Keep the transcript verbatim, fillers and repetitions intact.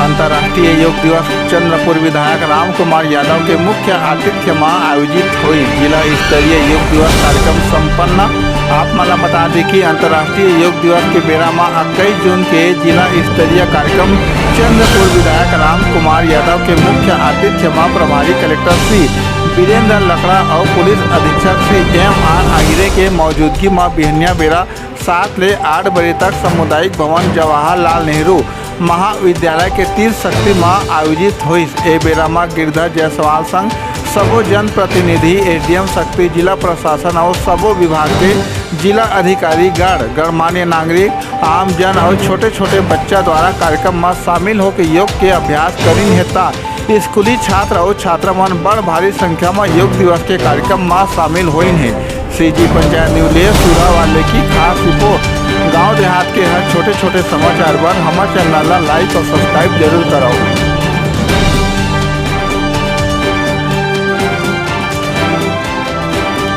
अंतर्राष्ट्रीय योग दिवस चंद्रपुर विधायक रामकुमार यादव के मुख्य आतिथ्य म आयोजित होइस जिला स्तरीय योग दिवस कार्यक्रम संपन्न। आप मन ल बता दें कि अंतर्राष्ट्रीय योग दिवस के बेरा म इक्कीस जून के जिला स्तरीय कार्यक्रम चंद्रपुर विधायक रामकुमार यादव के मुख्य आतिथ्य म प्रभारी कलेक्टर श्री वीरेंद्र लकड़ा अउ पुलिस अधीक्षक श्री एम आर आहिरे के मौजूदगी म बिहनिया बेरा सात ले आठ बजे तक सामुदायिक भवन जवाहरलाल नेहरू महाविद्यालय के तीर्थ शक्ति म आयोजित होइस। ए बेरा म गिरधर जायसवाल संग सबो जनप्रतिनिधि, एसडीएम शक्ति, जिला प्रशासन अउ सबो विभाग के जिला अधिकारी गण, गणमान्य नागरिक, आम जन अउ छोटे-छोटे बच्चा द्वारा कार्यक्रम म शामिल होके योग के अभ्यास करिन हे, त स्कूली छात्र अउ छात्रा मन बड़ भारी संख्या म योग दिवस के कार्यक्रम म शामिल होइन हे। सीजी पंचायत न्यूज ले सुधा वाले की खास रिपोर्ट। गांव देहात के हर छोटे-छोटे समाचार बर हमर चैनल ला like अउ subscribe जरूर करव।